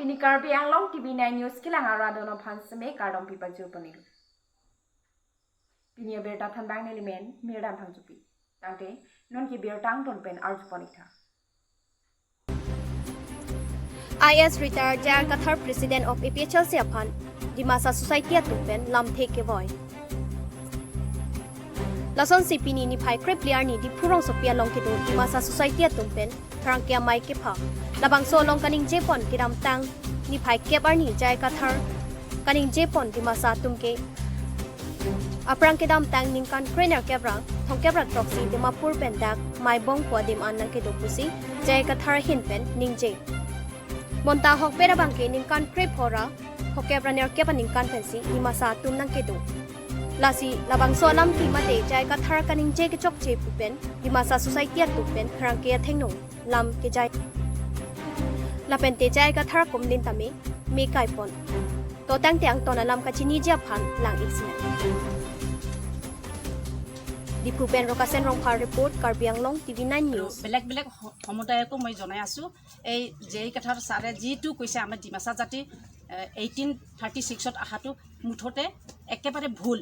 Pini Karbi Anglong TV9 News kilang aradono phansme kardom pipa jupanilu. Pini berta thandang nelimen mirdam phangjupi. Tangte non ki bertang ton pen arjupanitha. IS retired Jaya Kathar president of APHLC Aphan Dimasa Society atupen lamthe ke voy. Lason sipini ni phai krep player ni di phurong sopia long ke do Dimasa Society atumpen thrangkia mai ke pha. Labang so long kaning jepon kiram tang ni phai kep arni Jaya Kathar kaning jepon Dimasa tumke aprang kedam tang ningkan krener kebra thong kebra troxy Dimapur pendak mai bong kwa dim an nang ke do pusi Jaya Kathar hin pen ningje Monta hok bera bangke ningkan krep hora hokebra ner keba ningkan pensi Dimasa tum nang ke do lasi labang so lam ki mate Jaya Kathar kaning je ke chok che pupen Dimasa Society atupen khrang ke thengno lam ke jai lapente Jaya Kathar komlin tame me kai pon to tang tiang ton alam ka chini ja phan lang iksina Dipupen Rokasen Rongphar report Karbi Anglong TV9 News. বেলেগ বেলেগ সমুদায়কো মই জনাই আছোঁ। এই J Kathar ছাৰে যিটো কৈছে আমাৰ ডিমাচা জাতি 1836ত অহাটো মুঠতে একেবাৰে ভুল।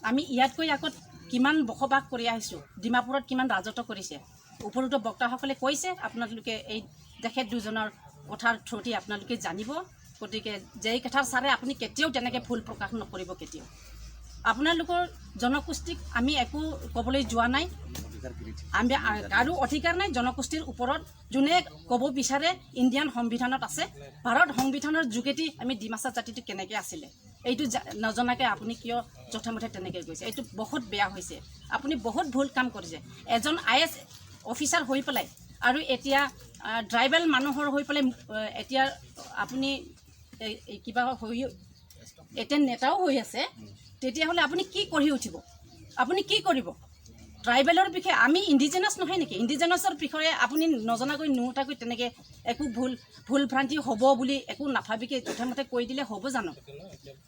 আমি ইয়াতকৈ আগত কিমান বসবাস কৰি আহিছোঁ, ডিমাপুৰত কিমান ৰাজত্ব কৰিছে, ওপৰতো বক্তাসকলে কৈছে। আপোনালোকে এই তেখেত দুজনৰ কথাৰ থ্ৰুদি আপোনালোকে জানিব। গতিকে জে কাথাৰ ছাৰে আপুনি কেতিয়াও তেনেকৈ ভুল প্ৰকাশ নকৰিব কেতিয়াও। আপোনালোকৰ জনগোষ্ঠীক আমি একো ক'বলৈ যোৱা নাই, আমি কাৰো অধিকাৰ নাই জনগোষ্ঠীৰ ওপৰত। যোনে ক'ব বিচাৰে ইণ্ডিয়ান সংবিধানত আছে, ভাৰত সংবিধানৰ যোগেদি আমি ডিমাচা জাতিটো কেনেকৈ আছিলে এইটো নজনাকৈ আপুনি কিয় যথেমথে তেনেকৈ গৈছে, এইটো বহুত বেয়া হৈছে। আপুনি বহুত ভুল কাম কৰিছে। এজন IS officer হৈ পেলাই আৰু এতিয়া ট্ৰাইবেল মানুহৰ হৈ পেলাই এতিয়া আপুনি কিবা হৈ এতিয়া নেতাও হৈ আছে, তেতিয়াহ'লে আপুনি কি কৰি উঠিব, আপুনি কি কৰিব ট্ৰাইবেলৰ বিষয়ে? আমি ইণ্ডিজেনাছ নহয় নেকি? ইণ্ডিজেনাছৰ বিষয়ে আপুনি নজনাকৈ নুঠাকৈ তেনেকৈ একো ভুল ভ্ৰান্তি হ'ব বুলি একো নাভাবিকে যথেমতে কৈ দিলে হ'ব জানো?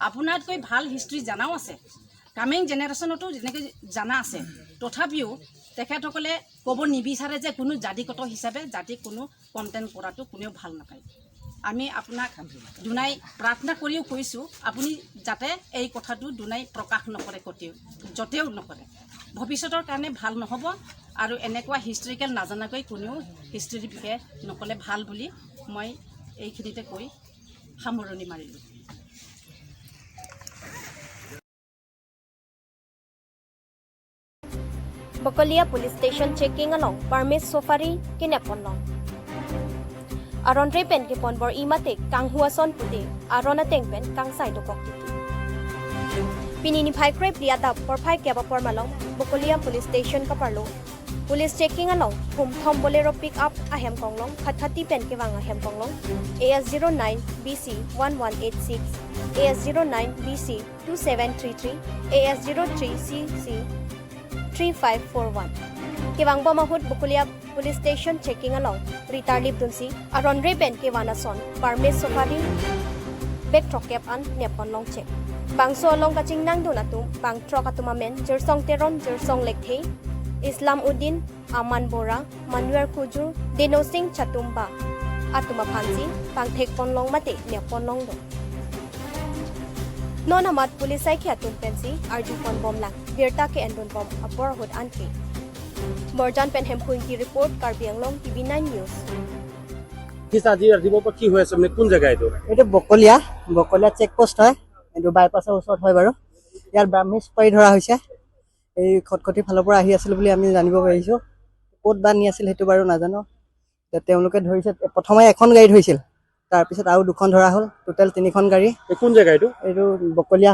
আপোনাতকৈ ভাল হিষ্ট্ৰী জানাও আছে, কামিং জেনেৰেশ্যনতো যেনেকৈ জানা আছে, তথাপিও তেখেতসকলে ক'ব নিবিচাৰে যে কোনো জাতিগত হিচাপে জাতিক কোনো কণ্টেণ্ট কৰাটো কোনেও ভাল নাপায়। আমি আপোনাক দুনাই প্ৰাৰ্থনা কৰিও কৈছোঁ, আপুনি যাতে এই কথাটো দুনাই প্ৰকাশ নকৰে, কতেও য'তেও নকৰে, ভৱিষ্যতৰ কাৰণে ভাল নহ'ব। আৰু এনেকুৱা হিষ্ট্ৰিকেল নাজানাকৈ কোনেও হিষ্ট্ৰীৰ বিষয়ে নক'লে ভাল বুলি মই এইখিনিতে কৈ সামৰণি মাৰিলোঁ। Bokolia Police Station checking along Burmese Safari kinepon long. Aron repen ke pon bor imate kang huason pute aron ateng pen kang sai do kok titi. Pinini phai krep lia dap por phai ke ba por malong Bokolia Police Station ka parlo. Police checking along hum thom bolero pick up ahem konglong khathati pen ke wang ahem konglong AS09 BC 1186 AS09 BC 2733 AS03 CC 3541. Kewang Bomahut Bokolia Police Station checking along Ritar Lipdunsi Aron Reben Kewanason Parmes Sofari Bek Trokep an Nepon Long check. Bangso along Kaching Nang Donatum Bang Trok Atumamen Jersong Teron Jersong Lekthe Islam Uddin Aman Bora Manuel Kujur Deno Singh Chatumba Atuma Phansi Bang Thek Pon Long Mate Nepon Long Do. Nonamat Police Sai Khatum Pensi Arju Pon Bom Lang Birta ke Endon Bom Apor Hod Anke. Borjan pen Hempuin ki report Karbi Anglong TV9 News. আজি ৰাতিপুৱাৰ পৰা কি হৈ আছে, মানে কোন জেগা এইটো? এইটো বকলীয়া, বকলীয়া চেক পোষ্ট হয়, এইটো বাইপাছৰ ওচৰত হয় বাৰু। ইয়াত ব্ৰাহ্মী চুপাৰি ধৰা হৈছে। এই খটখটি ফালৰ পৰা আহি আছিল বুলি আমি জানিব পাৰিছোঁ। ক'ত বা নি আছিল সেইটো বাৰু নাজানো। এতিয়া তেওঁলোকে ধৰিছে, প্ৰথমে এখন গাড়ী ধৰিছিল, তাৰপিছত আৰু দুখন ধৰা হ'ল, টোটেল তিনিখন গাড়ী। এই কোন জেগা এইটো? এইটো বকলীয়া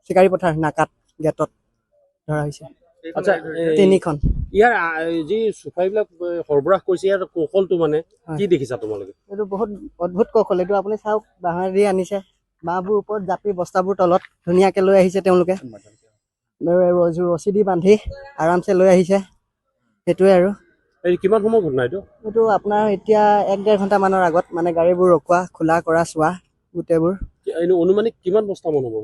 চিকাৰী পথাৰ নাকাত গেটত ধৰা হৈছে। আচ্ছা, তিনিখন। ইয়াৰ যি চুপাৰিবিলাক সৰবৰাহ কৰিছে, ইয়াৰ কৌশলটো মানে হয়। কি দেখিছা তোমালোকে? এইটো বহুত অদ্ভুত কৌশল। এইটো আপুনি চাওক, বাঁহেৰে আনিছে, বাঁহবোৰ ওপৰত জাপি বস্তাবোৰ তলত ধুনীয়াকে লৈ আহিছে তেওঁলোকে, ৰছী দি বান্ধি আৰামছে লৈ আহিছে। সেইটোৱে আৰু। এই কিমান সময় ঘটনা এইটো? এইটো আপোনাৰ এতিয়া এক ডেৰ ঘণ্টামানৰ আগত, মানে গাড়ীবোৰ ৰখোৱা, খোলা কৰা, চোৱা গোটেইবোৰ। এনে অনুমানিক কিমান বস্তা মান হ'ব?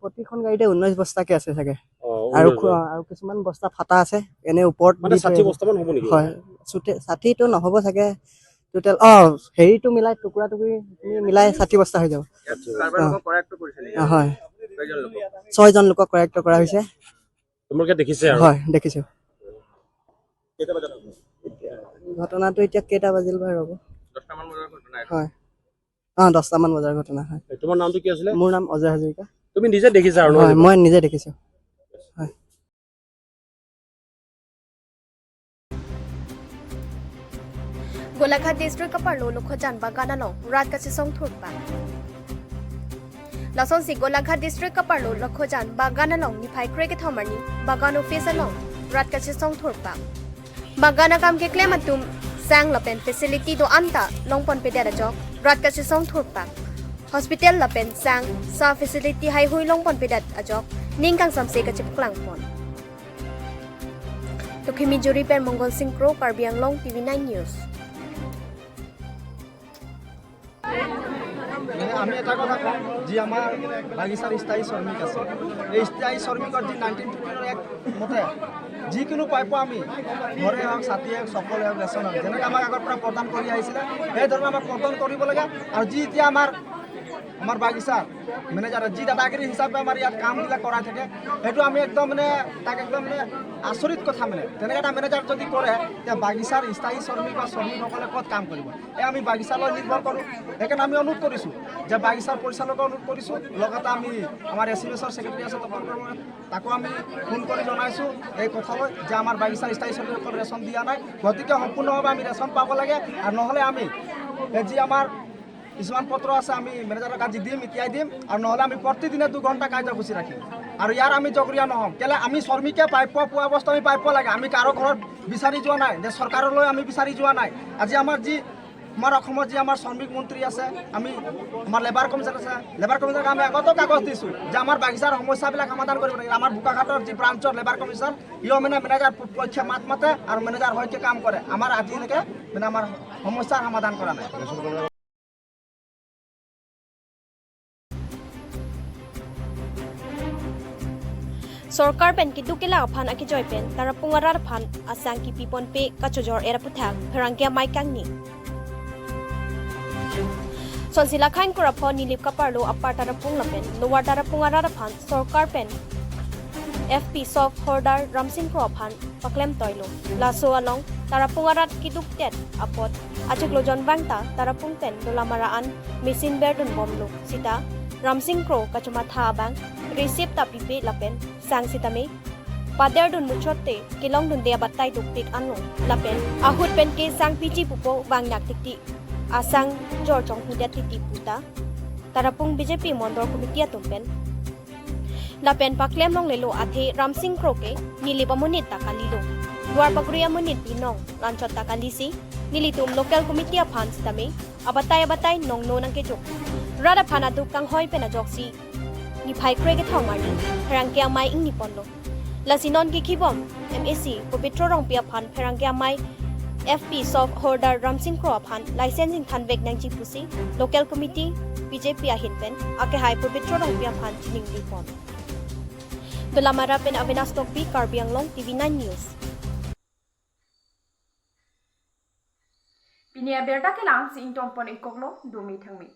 প্ৰতিখন গাড়ীতে 19 বস্তাকে আছে চাগে। 19 আৰু কিছুমান বস্তা ফাটা আছে, এনে ওপৰত মানে দি থৈ 60 আহিছে। বস্তা মান হ'ব নেকি? হয়, 60টো নহ'ব চাগে, টোটেল অঁ হেৰিটো মিলাই টুকুৰা টুকুৰি মিলাই 60 বস্তা হৈ যাব। হয়, 6জন লোকক কৰায়ত্ব কৰা হৈছে। তোমালোকে দেখিছে? হয়, দেখিছোঁ। ঘটনাটো এতিয়া কেইটা বাজিল বাৰু ৰ'ব। হয়, অঁ 10টামান বজাৰ ঘটনা হয়। তোমাৰ নামটো কি আছিলে? মোৰ নাম অজয় হাজৰিকা। তুমি নিজে দেখিছা? আৰু হয়, মই নিজে দেখিছোঁ, হয়। Golaghat district kaparlo Lokhojan baganalong rat kasisong thurpa. Lason si Golaghat district kaparlo Lokhojan baganalong niphai kreke thomarni bagan office along rat kasisong thurpa. Bagana kam ke klematum sang lapen facility do anta longpon pedera jok rat kasisong thurpa. Hospital lapen sang sa facility hai hui longpon pedat ajok ningkang samse kachip klangpon. Tukhimi Juri pen Mongol Singh Kro Karbi Anglong TV9 News. মানে আমি এটা কথা কওঁ, যি আমাৰ বাগিচাৰ স্থায়ী শ্ৰমিক আছে, এই স্থায়ী শ্ৰমিকৰ যি 1915 এক মতে যিকোনো প্ৰাপ্য আমি ঘৰে হওক, ছাতিয়ে হওক, চকলে হওক, ৰেচন হওক, যেনেকৈ আমাক আগৰ পৰা প্ৰদান কৰি আহিছিলে সেই ধৰণে আমাক প্ৰদান কৰিব লাগে। আৰু যি এতিয়া আমাৰ আমাৰ বাগিচাৰ মেনেজাৰে যি দাদাগিৰি হিচাপে আমাৰ ইয়াত কামবিলাক কৰাই থাকে, সেইটো আমি একদম মানে তাক একদম মানে আচৰিত কথা। মানে তেনেকৈ এটা মেনেজাৰ যদি কৰে, তেতিয়া বাগিচাৰ স্থায়ী শ্ৰমিক বা শ্ৰমিকসকলে ক'ত কাম কৰিব? এই আমি বাগিচালৈ নিৰ্ভৰ কৰোঁ। সেইকাৰণে আমি অনুৰোধ কৰিছোঁ যে বাগিচাৰ পৰিচালকক অনুৰোধ কৰিছোঁ, লগতে আমি আমাৰ এছ এম এছৰ ছেক্ৰেটাৰী আছে তপন কৰ্মকাৰ, তাকো আমি ফোন কৰি জনাইছোঁ এই কথালৈ যে আমাৰ বাগিচাৰ স্থায়ী শ্ৰমিকসকল ৰেচন দিয়া নাই, গতিকে সম্পূৰ্ণভাৱে আমি ৰেচন পাব লাগে। আৰু নহ'লে আমি এই যি আমাৰ কিছুমান পত্ৰ আছে আমি মেনেজাৰক আজি দিম, এতিয়াই দিম, আৰু নহ'লে আমি প্ৰতিদিনে 2 ঘণ্টা কাৰ্যসূচী ৰাখিম আৰু ইয়াৰ আমি জগৰীয়া নহ'ম। কেলে আমি শ্ৰমিকে প্ৰাপ্য পোৱা বস্তু আমি প্ৰাপ্য লাগে। আমি কাৰো ঘৰত বিচাৰি যোৱা নাই, যে চৰকাৰলৈ আমি বিচাৰি যোৱা নাই। আজি আমাৰ যি আমাৰ অসমত যি আমাৰ শ্ৰমিক মন্ত্ৰী আছে, আমি আমাৰ লেবাৰ কমিশ্যন আছে, লেবাৰ কমিশ্যনক আমি আগতেও কাগজ দিছোঁ যে আমাৰ বাগিচাৰ সমস্যাবিলাক সমাধান কৰিব লাগে। আমাৰ বোকাখাটৰ যি ব্ৰাঞ্চৰ লেবাৰ কমিশ্যন, ইও মানে মেনেজাৰ পক্ষে মাত মাতে আৰু মেনেজাৰ হৈকে কাম কৰে। আমাৰ আজিলৈকে মানে আমাৰ সমস্যাৰ সমাধান কৰা নাই। Sarkar pen ki dukela phan aki joy pen tarapungarar phan asang ki pipon pe kachojor era puthak pherangkia mai kangni Sonsila khain kora pho nilip kaparlo upper tarapung lapen lower tarapungarar phan sarkar pen FP soft holder Ramsing kro phan paklem toilo laso along tarapungarat ki duktet apot achik lojon bangta tarapung pen dolamara an machine berdun bomlo sita Ramsing kro kachuma tha bang receipt ta pipe lapen sang sitame pader dun muchotte kilong dun dia battai duktik anu lapen ahut pen ke sang pichi pupo bangnak tikti asang jor chong huda titi puta tarapung BJP mondor committee tumpen lapen paklem long lelo athe Ramsing kro ke nilibamunit takalilo luar pagriya munit binong lanchot takalisi nilitum local committee phan sitame abatai abatai nong no nang ke jok rada phana du kang hoi pena joksi ni phai krege thongmani pherangkia mai ing ni ponlo lasinon ki khibom MAC Pabitra Rongpia phan pherangkia mai FP soft holder Ramsing kro phan licensing thanvek nangji pusi local committee BJP ahin pen ake hai Pabitra Rongpia phan chining li pon Dolamara pen Avinash Tokpi Karbi Anglong TV9 News. Pinia berta ke lang si intong pon ikoklo dumi thangmi